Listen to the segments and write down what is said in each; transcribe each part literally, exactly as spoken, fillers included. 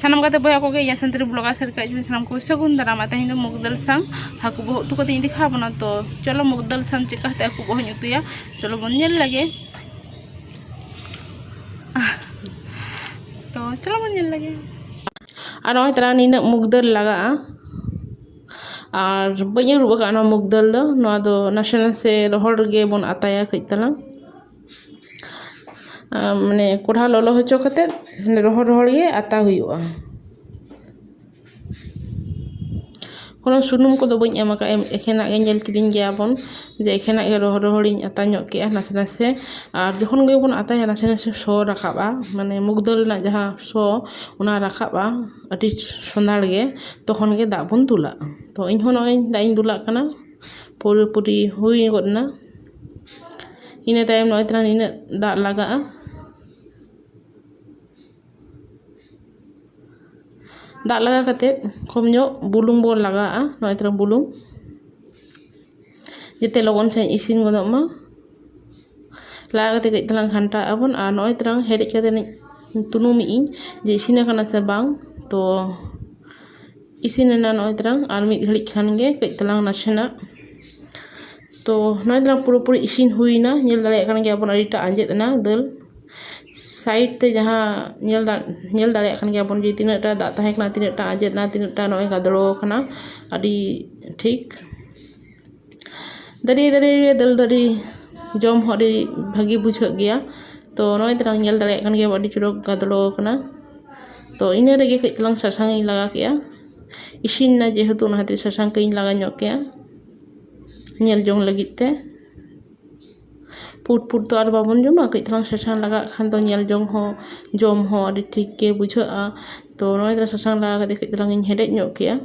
ᱥᱟᱱᱟᱢ ᱜᱟᱛᱮ ᱵᱚᱭᱦᱟ ᱠᱚᱜᱮ ᱤᱧᱟᱹᱜ ᱥᱟᱱᱛᱟᱲᱤ ᱵᱞᱚᱜᱟᱨ ᱥᱮᱨ ᱠᱟᱜ ᱡᱩᱫᱤ ᱥᱟᱱᱟᱢ ᱠᱚ ᱥᱟᱹᱜᱩᱱ ᱫᱟᱨᱟᱢᱟ᱾ ᱛᱮᱦᱮᱧ ᱫᱚ ᱢᱩᱜᱽ ᱫᱟᱹᱞ ᱥᱟᱝ ᱦᱟᱹᱠᱩ ᱵᱚᱦᱚᱜ ᱩᱛᱩ ᱠᱟᱛᱮ ᱤᱧ ᱫᱮᱠᱷᱟᱣ ᱵᱚᱱᱟ᱾ ᱛᱚ ᱪᱚᱞᱚ ᱢᱩᱜᱽ ᱫᱟᱹᱞ ᱥᱟᱝ ᱪᱮᱠᱟ ᱠᱟᱛᱮ ᱦᱟᱹᱠᱩ ᱵᱚᱦᱚᱜ ᱤᱧ ᱩᱛᱩᱭᱟ, ᱪᱚᱞᱚ ᱵᱚᱱ ᱧᱮᱞ ᱞᱮᱜᱮ᱾ ᱛᱚ ᱪᱚᱞᱚ ᱵᱚᱱ ᱧᱮᱞ ᱞᱮᱜᱮ᱾ ᱟᱨ ᱱᱚᱜᱼᱚᱭ ᱛᱟᱨᱟ ᱱᱤᱱᱟᱹᱜ ᱢᱩᱜᱽ ᱫᱟᱹᱞ ᱞᱟᱜᱟᱜᱼᱟ᱾ ᱟᱨ ᱵᱟᱹᱧ ᱟᱹᱨᱩᱵ ᱟᱠᱟᱫᱼᱟ ᱱᱚᱣᱟ ᱢᱩᱜᱽ ᱫᱟᱹᱞ ᱫᱚ᱾ ᱱᱚᱣᱟ ᱫᱚ ᱱᱟᱥᱮ ᱱᱟᱥᱮ ᱨᱚᱦᱚᱲ ᱨᱮᱜᱮ ᱵᱚᱱ ᱟᱛᱟᱭᱟ ᱠᱟᱹᱡ ᱛᱟᱞᱟᱝ᱾ ᱟᱨ ᱢᱟᱱᱮ ᱠᱚᱲᱦᱟ ᱞᱚᱞᱚ ᱦᱚᱪᱚ ᱠᱟᱛᱮᱫ ᱢᱟᱱᱮ ᱨᱚᱦᱚᱲ ᱨᱚᱦᱚᱲ ᱜᱮ ᱟᱛᱟ ᱦᱩᱭᱩᱜᱼᱟ᱾ ᱠᱳᱱᱳ ᱥᱩᱱᱩᱢ ᱠᱚᱫᱚ ᱵᱟᱹᱧ ᱮᱢ ᱟᱠᱟᱫᱼᱟ, ᱮᱢ-, ᱮᱠᱷᱮᱱᱟᱜ ᱜᱮ ᱧᱮᱞ ᱠᱤᱫᱤᱧ ᱜᱮᱭᱟ ᱵᱚᱱ ᱡᱮ ᱮᱠᱷᱮᱱᱟᱜ ᱜᱮ ᱨᱚᱦᱚᱲ ᱨᱚᱦᱚᱲᱤᱧ ᱟᱛᱟ ᱧᱚᱜ ᱠᱮᱜᱼᱟ ᱱᱟᱥᱮ ᱱᱟᱥᱮ᱾ ᱟᱨ ᱡᱚᱠᱷᱚᱱ ᱜᱮᱵᱚᱱ ᱟᱛᱟᱭᱟ ᱱᱟᱥᱮ ᱱᱟᱥᱮ ᱥᱚ ᱨᱟᱠᱟᱵᱼᱟ, ᱢᱟᱱᱮ ᱢᱩᱜᱽ ᱫᱟᱹᱞ ᱨᱮᱱᱟᱜ ᱡᱟᱦᱟᱸ ᱥᱚ ᱚᱱᱟ ᱨᱟᱠᱟᱵᱼᱟ ᱟᱹᱰᱤ ᱥᱚᱸᱫᱷᱟᱲ ᱜᱮ, ᱛᱚᱠᱷᱚᱱ ᱜᱮ ᱫᱟᱜ ᱵᱚᱱ ᱫᱩᱞᱟᱜᱼᱟ᱾ ᱛᱚ ᱤᱧᱦᱚᱸ ᱱᱚᱜᱼᱚᱭ ᱫᱟᱜ ᱤᱧ ᱫᱩᱞᱟᱜ ᱠᱟᱱᱟ, ᱯᱩᱨᱟᱹᱯᱩᱨᱤ ᱦᱩᱭ ᱜᱚᱫ ᱮᱱᱟ᱾ ᱤᱱᱟᱹ ᱛᱟᱭᱚᱢ ᱱᱚᱜᱼᱚᱭ ᱛᱟᱞᱟᱝ ᱱᱤᱱᱟᱹᱜ ᱫᱟᱜ ᱞᱟᱜᱟᱜᱼᱟ᱾ ᱫᱟᱜ ᱞᱟᱜᱟᱣ ᱠᱟᱛᱮᱫ ᱠᱚᱢ ᱧᱚᱜ ᱵᱩᱞᱩᱝ ᱵᱚᱱ ᱞᱟᱜᱟᱣᱟᱜᱼᱟ, ᱱᱚᱜᱼᱚᱭ ᱛᱟᱞᱟᱝ ᱵᱩᱞᱩᱝ, ᱡᱟᱛᱮ ᱞᱚᱜᱚᱱ ᱥᱟᱺᱦᱤᱡ ᱤᱥᱤᱱ ᱜᱚᱫᱚᱜ ᱢᱟ᱾ ᱞᱟᱜᱟᱣ ᱠᱟᱛᱮᱫ ᱠᱟᱹᱡ ᱛᱟᱞᱟᱝ ᱜᱷᱟᱱᱴᱟᱣᱟᱜᱼᱟ ᱵᱚᱱ᱾ ᱟᱨ ᱱᱚᱜᱼᱚᱭ ᱛᱟᱞᱟᱝ ᱦᱮᱰᱮᱡ ᱠᱟᱛᱮᱫ ᱛᱩᱱᱩᱢᱮᱜ ᱤᱧ ᱡᱮ ᱤᱥᱤᱱ ᱟᱠᱟᱱᱟ ᱥᱮ ᱵᱟᱝ᱾ ᱛᱚ ᱤᱥᱤᱱ ᱮᱱᱟ ᱱᱚᱜᱼᱚᱭ ᱛᱟᱞᱟᱝ, ᱟᱨ ᱢᱤᱫ ᱜᱷᱟᱹᱲᱤᱡ ᱠᱷᱟᱱ ᱜᱮ ᱠᱟᱹᱡ ᱛᱟᱞᱟᱝ ᱱᱟᱥᱮᱱᱟᱜ᱾ ᱛᱚ ᱱᱚᱜᱼᱚᱭ ᱛᱟᱞᱟᱝ ᱯᱩᱨᱟᱹᱯᱩᱨᱤ ᱤᱥᱤᱱ ᱦᱩᱭᱱᱟ, ᱧᱮᱞ ᱫᱟᱲᱮᱭᱟᱜ ᱠᱟᱱ ᱜᱮᱭᱟ ᱵᱚᱱ ᱟᱹᱰᱤᱴᱟ ᱟᱸᱡᱮᱫ ᱮᱱᱟ ᱫᱟᱹᱞ᱾ ᱥᱟᱭᱤᱰ ᱛᱮ ᱡᱟᱦᱟᱸ ᱧᱮᱞ ᱫᱟ-, ᱧᱮᱞ ᱫᱟᱲᱮᱭᱟᱜ ᱠᱟᱱ ᱜᱮᱭᱟ ᱵᱚᱱ ᱡᱮ ᱛᱤᱱᱟᱹᱜ ᱴᱟ ᱫᱟᱜ ᱛᱟᱦᱮᱸ ᱠᱟᱱᱟ, ᱛᱤᱱᱟᱹᱜ ᱴᱟ ᱟᱸᱡᱮᱫ ᱮᱱᱟ, ᱛᱤᱱᱟᱹᱜ ᱴᱟ ᱱᱚᱜᱼᱚᱭ ᱜᱟᱫᱽᱲᱚ ᱟᱠᱟᱱᱟ, ᱟᱹᱰᱤ ᱴᱷᱤᱠ᱾ ᱫᱟᱹᱨᱭᱟᱹ ᱫᱟᱹᱨᱭᱟᱹ ᱫᱟᱹᱞ ᱫᱚ ᱟᱹᱰᱤ ᱡᱚᱢ ᱦᱚᱸ ᱟᱹᱰᱤ ᱵᱷᱟᱹᱜᱤ ᱵᱩᱡᱷᱟᱹᱜ ᱜᱮᱭᱟ᱾ ᱛᱚ ᱱᱚᱜᱼᱚᱭ ᱛᱟᱞᱟᱝ ᱧᱮᱞ ᱫᱟᱲᱮᱭᱟᱜ ᱠᱟᱱ ᱜᱮᱭᱟ ᱟᱹᱰᱤ ᱪᱚᱨᱚᱠ ᱜᱟᱫᱽᱲᱚ ᱟᱠᱟᱱᱟ᱾ ᱛᱚ ᱤᱱᱟᱹ ᱨᱮᱜᱮ ᱠᱟᱹᱡ ᱛᱟᱞᱟᱝ ᱥᱟᱥᱟᱝ ᱤᱧ ᱞᱟᱜᱟᱣ ᱠᱮᱜᱼᱟ᱾ ᱤᱥᱤᱱ ᱮᱱᱟ ᱡᱮᱦᱮᱛᱩ, ᱚᱱᱟ ᱠᱷᱟᱹᱛᱤᱨ ᱥᱟᱥᱟᱝ ᱠᱟᱹᱡ ᱤᱧ ᱞᱟᱜᱟᱣ ᱧᱚᱜ ᱠᱮᱜᱼᱟ ᱧᱮᱞ ᱡᱚᱝ ᱞᱟᱹᱜᱤᱫ ᱛᱮ᱾ ᱯᱩᱰ ᱯᱩᱰ ᱫᱚ ᱟᱨ ᱵᱟᱵᱚᱱ ᱡᱚᱢᱟ, ᱠᱟᱹᱡ ᱛᱟᱞᱟᱝ ᱥᱟᱥᱟᱝ ᱞᱟᱜᱟᱜ ᱠᱷᱟᱱ ᱫᱚ ᱧᱮᱞ ᱡᱚᱝ ᱦᱚᱸ, ᱡᱚᱢ ᱦᱚᱸ ᱟᱹᱰᱤ ᱴᱷᱤᱠ ᱜᱮ ᱵᱩᱡᱷᱟᱹᱜᱼᱟ᱾ ᱛᱚ ᱱᱚᱜᱼᱚᱭ ᱛᱟᱞᱟᱝ ᱥᱟᱥᱟᱝ ᱞᱟᱜᱟᱣ ᱠᱟᱛᱮ ᱠᱟᱹᱡ ᱛᱟᱞᱟᱝ ᱤᱧ ᱦᱮᱰᱮᱡ ᱧᱚᱜ ᱠᱮᱜᱼᱟ᱾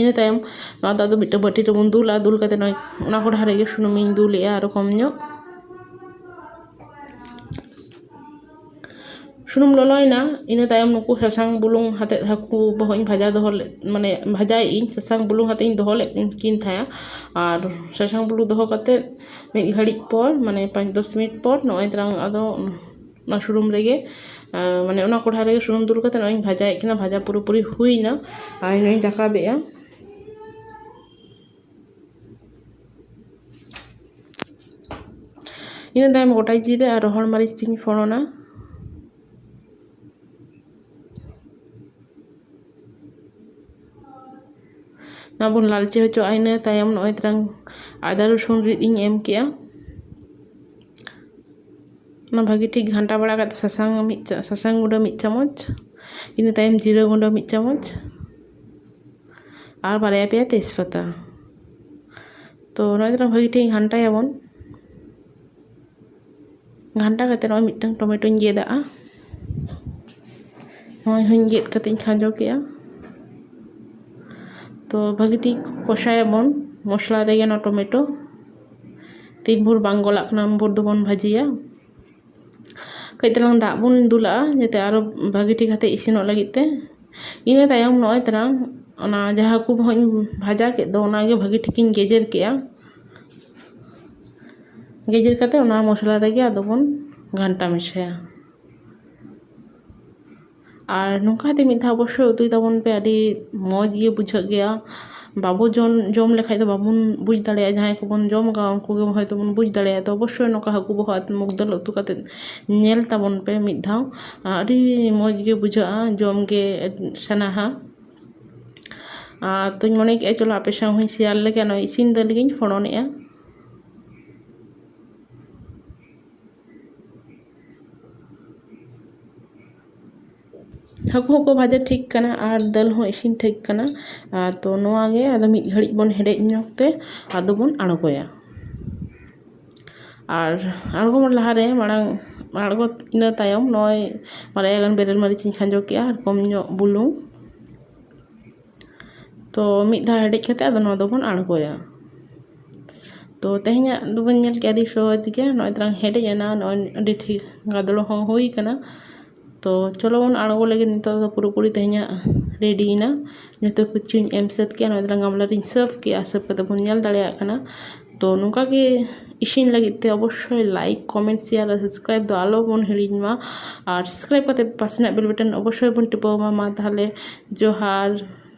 ᱤᱱᱟᱹ ᱛᱟᱭᱚᱢ ᱱᱚᱣᱟ ᱫᱚ ᱟᱫᱚ ᱢᱤᱫᱴᱮᱱ ᱵᱟᱹᱴᱤ ᱨᱮᱵᱚᱱ ᱫᱩᱞᱟ᱾ ᱫᱩᱞ ᱠᱟᱛᱮ ᱱᱚᱜᱼᱚᱭ ᱚᱱᱟ ᱠᱚᱲᱦᱟ ᱨᱮᱜᱮ ᱥᱩᱱᱩᱢᱤᱧ ᱫᱩᱞᱮᱜᱼᱟ ᱟᱨᱚ ᱠᱚᱢ ᱧᱚᱜ᱾ ᱥᱩᱱᱩᱢ ᱞᱚᱞᱚᱭᱮᱱᱟ, ᱤᱱᱟᱹ ᱛᱟᱭᱚᱢ ᱱᱩᱠᱩ ᱥᱟᱥᱟᱝ ᱵᱩᱞᱩᱝ ᱟᱛᱮᱫ ᱦᱟᱹᱠᱩ ᱵᱚᱦᱚᱜ ᱤᱧ ᱵᱷᱟᱡᱟ ᱫᱚᱦᱚ ᱞᱮᱫ, ᱢᱟᱱᱮ ᱵᱷᱟᱡᱟᱭᱮᱫ ᱤᱧ, ᱥᱟᱥᱟᱝ ᱵᱩᱞᱩᱝ ᱟᱛᱮᱫ ᱤᱧ ᱫᱚᱦᱚ ᱞᱮᱫ ᱠᱤᱱ ᱛᱟᱦᱮᱸᱫ᱾ ᱟᱨ ᱥᱟᱥᱟᱝ ᱵᱩᱞᱩᱝ ᱫᱚᱦᱚ ᱠᱟᱛᱮᱫ ᱢᱤᱫ ᱜᱷᱟᱹᱲᱤᱡ ᱯᱚᱨ, ᱢᱟᱱᱮ ᱯᱟᱸᱪ ᱫᱚᱥ ᱢᱤᱱᱤᱴ ᱯᱚᱨ ᱱᱚᱜᱼᱚᱭ ᱛᱟᱞᱟᱝ ᱟᱫᱚ ᱚᱱᱟ ᱥᱩᱱᱩᱢ ᱨᱮᱜᱮ, ᱟᱨ ᱢᱟᱱᱮ ᱚᱱᱟ ᱠᱚᱲᱦᱟ ᱨᱮᱜᱮ ᱥᱩᱱᱩᱢ ᱫᱩᱞ ᱠᱟᱛᱮ ᱱᱚᱜᱼᱚᱭ ᱤᱧ ᱵᱷᱟᱡᱟᱭᱮᱫ ᱠᱟᱱᱟ᱾ ᱵᱷᱟᱡᱟ ᱯᱩᱨᱟᱹᱯᱩᱨᱤ ᱦᱩᱭᱱᱟ, ᱟᱨ ᱱᱚᱜᱼᱚᱭ ᱤᱧ ᱨᱟᱠᱟᱵᱮᱜᱼᱟ᱾ ᱤᱱᱟᱹ ᱛᱟᱭᱚᱢ ᱜᱚᱴᱟ ᱡᱤᱨᱟᱹ ᱟᱨ ᱨᱚᱦᱚᱲ ᱢᱟᱹᱨᱤᱪ ᱛᱤᱧ ᱯᱷᱚᱲᱚᱱᱟ᱾ ᱱᱚᱣᱟ ᱵᱚᱱ ᱞᱟᱞᱪᱮ ᱦᱚᱪᱚᱣᱟᱜᱼᱟ᱾ ᱤᱱᱟᱹ ᱛᱟᱭᱚᱢ ᱱᱚᱜᱼᱚᱭ ᱛᱟᱨᱟᱝ ᱟᱫᱟ ᱨᱚᱥᱩᱱ ᱨᱤᱫ ᱤᱧ ᱮᱢ ᱠᱮᱜᱼᱟ᱾ ᱚᱱᱟ ᱵᱷᱟᱹᱜᱤ ᱴᱷᱤᱠ ᱜᱷᱟᱱᱴᱟ ᱵᱟᱲᱟ ᱠᱟᱛᱮ ᱥᱟᱥᱟᱝ ᱢᱤᱫ ᱪᱟ-, ᱥᱟᱥᱟᱝ ᱜᱩᱸᱰᱟᱹ ᱢᱤᱫ ᱪᱟᱢᱚᱪ, ᱤᱱᱟᱹ ᱛᱟᱭᱚᱢ ᱡᱤᱨᱟᱹ ᱜᱩᱸᱰᱟᱹ ᱢᱤᱫ ᱪᱟᱢᱚᱪ ᱟᱨ ᱵᱟᱨᱭᱟ ᱯᱮᱭᱟ ᱛᱮᱡᱽᱯᱟᱛᱟ᱾ ᱛᱚ ᱱᱚᱜᱼᱚᱭ ᱛᱟᱨᱟᱝ ᱵᱷᱟᱹᱜᱤ ᱴᱷᱤᱠ ᱜᱷᱟᱱᱴᱟᱭᱟᱵᱚᱱ᱾ ᱜᱷᱟᱱᱴᱟ ᱠᱟᱛᱮ ᱱᱚᱜᱼᱚᱭ ᱢᱤᱫᱴᱟᱝ ᱴᱚᱢᱮᱴᱳᱧ ᱜᱮᱫ ᱟᱜᱼᱟ᱾ ᱱᱚᱜᱼᱚᱭ ᱦᱚᱸᱧ ᱜᱮᱫ ᱠᱟᱛᱮᱧ ᱠᱷᱟᱸᱡᱚ ᱠᱮᱜᱼᱟ᱾ ᱛᱚ ᱵᱷᱟᱹᱜᱤ ᱴᱷᱤᱠ ᱠᱚᱥᱟᱭᱟᱵᱚᱱ ᱢᱚᱥᱞᱟ ᱨᱮᱜᱮ ᱱᱚᱣᱟ ᱴᱚᱢᱮᱴᱳ᱾ ᱛᱤᱱ ᱵᱷᱳᱨ ᱵᱟᱝ ᱜᱚᱞᱟᱜ ᱠᱟᱱᱟ ᱩᱱ ᱵᱷᱳᱨ ᱫᱚᱵᱚᱱ ᱵᱷᱟᱹᱡᱤᱭᱟ᱾ ᱠᱟᱹᱡ ᱛᱟᱞᱟᱝ ᱫᱟᱜ ᱵᱚᱱ ᱫᱩᱞᱟᱜᱼᱟ, ᱡᱟᱛᱮ ᱟᱨᱚ ᱵᱷᱟᱹᱜᱤ ᱴᱷᱤᱠ ᱠᱟᱛᱮ ᱤᱥᱤᱱᱚᱜ ᱞᱟᱹᱜᱤᱫ ᱛᱮ᱾ ᱤᱱᱟᱹ ᱛᱟᱭᱚᱢ ᱱᱚᱜᱼᱚᱭ ᱛᱟᱞᱟᱝ ᱚᱱᱟ ᱡᱟᱦᱟᱸ ᱦᱟᱹᱠᱩ ᱵᱚᱦᱚᱧ ᱵᱷᱟᱡᱟ ᱠᱮᱫ ᱫᱚ, ᱚᱱᱟᱜᱮ ᱵᱷᱟᱹᱜᱤ ᱴᱷᱤᱠᱤᱧ ᱜᱮᱡᱮᱨ ᱠᱮᱜᱼᱟ᱾ ᱜᱮᱡᱮᱨ ᱠᱟᱛᱮ ᱚᱱᱟ ᱢᱚᱥᱞᱟ ᱨᱮᱜᱮ ᱟᱫᱚ ᱵᱚᱱ ᱜᱷᱟᱱᱴᱟ ᱢᱮᱥᱟᱭᱟ᱾ ᱟᱨ ᱱᱚᱝᱠᱟ ᱠᱟᱛᱮ ᱢᱤᱫ ᱫᱷᱟᱣ ᱚᱵᱚᱥᱥᱳᱭ ᱩᱛᱩᱭ ᱛᱟᱵᱚᱱ ᱯᱮ, ᱟᱹᱰᱤ ᱢᱚᱡᱽ ᱜᱮ ᱵᱩᱡᱷᱟᱹᱜ ᱜᱮᱭᱟ᱾ ᱵᱟᱵᱚ ᱡᱚᱢ, ᱡᱚᱢ ᱞᱮᱠᱷᱟᱡ ᱫᱚ ᱵᱟᱵᱚᱱ ᱵᱩᱡᱽ ᱫᱟᱲᱮᱭᱟᱜᱼᱟ, ᱡᱟᱦᱟᱸᱭ ᱠᱚᱵᱚᱱ ᱡᱚᱢ ᱠᱟᱜᱼᱟ ᱩᱱᱠᱩ ᱜᱮ ᱦᱚᱭᱛᱳ ᱵᱚᱱ ᱵᱩᱡᱽ ᱫᱟᱲᱮᱭᱟᱜᱼᱟ᱾ ᱛᱚ ᱚᱵᱚᱥᱥᱳᱭ ᱱᱚᱝᱠᱟ ᱦᱟᱹᱠᱩ ᱵᱚᱦᱚᱜ ᱟᱛᱮ ᱢᱩᱜᱽ ᱫᱟᱹᱞ ᱩᱛᱩ ᱠᱟᱛᱮ ᱧᱮᱞ ᱛᱟᱵᱚᱱ ᱯᱮ ᱢᱤᱫ ᱫᱷᱟᱣ, ᱟᱹᱰᱤ ᱢᱚᱡᱽ ᱜᱮ ᱵᱩᱡᱷᱟᱹᱜᱼᱟ, ᱡᱚᱢ ᱜᱮ ᱥᱟᱱᱟᱣᱟ᱾ ᱟᱨ ᱛᱚᱧ ᱢᱚᱱᱮ ᱠᱮᱜᱼᱟ ᱪᱚᱞᱚ ᱟᱯᱮ ᱥᱟᱶ ᱦᱚᱸᱧ ᱥᱮᱭᱟᱨ ᱞᱮᱜᱮ, ᱱᱚᱜᱼᱚᱭ ᱤᱥᱤᱱ ᱫᱟᱹᱞ ᱜᱤᱧ ᱯᱷᱚᱲᱚᱱᱮᱜᱼᱟ᱾ ᱦᱟᱹᱠᱩ ᱦᱚᱸᱠᱚ ᱵᱷᱟᱡᱟ ᱴᱷᱤᱠ ᱠᱟᱱᱟ ᱟᱨ ᱫᱟᱹᱞ ᱦᱚᱸ ᱤᱥᱤᱱ ᱴᱷᱤᱠ ᱠᱟᱱᱟ᱾ ᱟᱨ ᱛᱚ ᱱᱚᱣᱟ ᱜᱮ ᱟᱫᱚ ᱢᱤᱫ ᱜᱷᱟᱹᱲᱤᱡ ᱵᱚᱱ ᱦᱮᱰᱮᱡ ᱧᱚᱜ ᱛᱮ ᱟᱫᱚ ᱵᱚᱱ ᱟᱬᱜᱚᱭᱟ᱾ ᱟᱨ ᱟᱬᱜᱚ ᱞᱟᱦᱟᱨᱮ ᱢᱟᱲᱟᱝ ᱟᱬᱜᱚ ᱤᱱᱟᱹ ᱛᱟᱭᱚᱢ ᱱᱚᱜᱼᱚᱭ ᱵᱟᱨᱭᱟ ᱜᱟᱱ ᱵᱮᱨᱮᱞ ᱢᱟᱹᱨᱤᱪ ᱤᱧ ᱠᱷᱟᱸᱡᱚ ᱠᱮᱜᱼᱟ ᱟᱨ ᱠᱚᱢ ᱧᱚᱜ ᱵᱩᱞᱩᱝ᱾ ᱛᱚ ᱢᱤᱫ ᱫᱷᱟᱣ ᱦᱮᱰᱮᱡ ᱠᱟᱛᱮ ᱟᱫᱚ ᱱᱚᱣᱟ ᱫᱚᱵᱚᱱ ᱟᱬᱜᱚᱭᱟ᱾ ᱛᱚ ᱛᱮᱦᱮᱧᱟᱜ ᱫᱚᱵᱚᱱ ᱧᱮᱞ ᱠᱮᱜᱼᱟ ᱟᱹᱰᱤ ᱥᱚᱦᱚᱡᱽ ᱜᱮ, ᱱᱚᱜᱼᱚᱭ ᱛᱟᱞᱟᱝ ᱦᱮᱰᱮᱡ ᱮᱱᱟ, ᱱᱚᱜᱼᱚᱭ ᱟᱹᱰᱤ ᱴᱷᱤᱠ ᱜᱟᱫᱚᱲ ᱦᱚᱸ ᱦᱩᱭ ᱠᱟᱱᱟ᱾ ᱛᱚ ᱪᱚᱞᱚ ᱵᱚᱱ ᱟᱬᱜᱚ ᱞᱮᱜᱮ, ᱱᱤᱛᱚᱜ ᱫᱚ ᱯᱩᱨᱟᱹᱯᱩᱨᱤ ᱛᱮᱦᱮᱧᱟᱜ ᱨᱮᱰᱤᱭᱮᱱᱟ᱾ ᱡᱚᱛᱚ ᱠᱤᱪᱷᱩᱧ ᱮᱢ ᱥᱟᱹᱛ ᱠᱮᱜᱼᱟ, ᱱᱚᱜᱼᱚᱭ ᱛᱟᱞᱟᱝ ᱜᱟᱢᱞᱟ ᱨᱤᱧ ᱥᱟᱨᱵᱷ ᱠᱮᱜᱼᱟ, ᱥᱟᱨᱵᱷ ᱠᱟᱛᱮ ᱵᱚᱱ ᱧᱮᱞ ᱫᱟᱲᱮᱭᱟᱜ ᱠᱟᱱᱟ᱾ ᱛᱚ ᱱᱚᱝᱠᱟ ᱜᱮ ᱤᱥᱤᱱ ᱞᱟᱹᱜᱤᱫ ᱛᱮ ᱚᱵᱚᱥᱥᱳᱭ like, comment, share ᱟᱨ subscribe ᱫᱚ ᱟᱞᱚ ᱵᱚᱱ ᱦᱤᱲᱤᱧ ᱢᱟ᱾ ᱟᱨ subscribe ᱠᱟᱛᱮ ᱯᱟᱥᱮᱱᱟᱜ bell button ᱚᱵᱚᱥᱥᱳᱭ ᱵᱚᱱ ᱴᱤᱯᱟᱹᱣ ᱢᱟ᱾ ᱢᱟ ᱛᱟᱦᱚᱞᱮ ᱡᱚᱦᱟᱨ᱾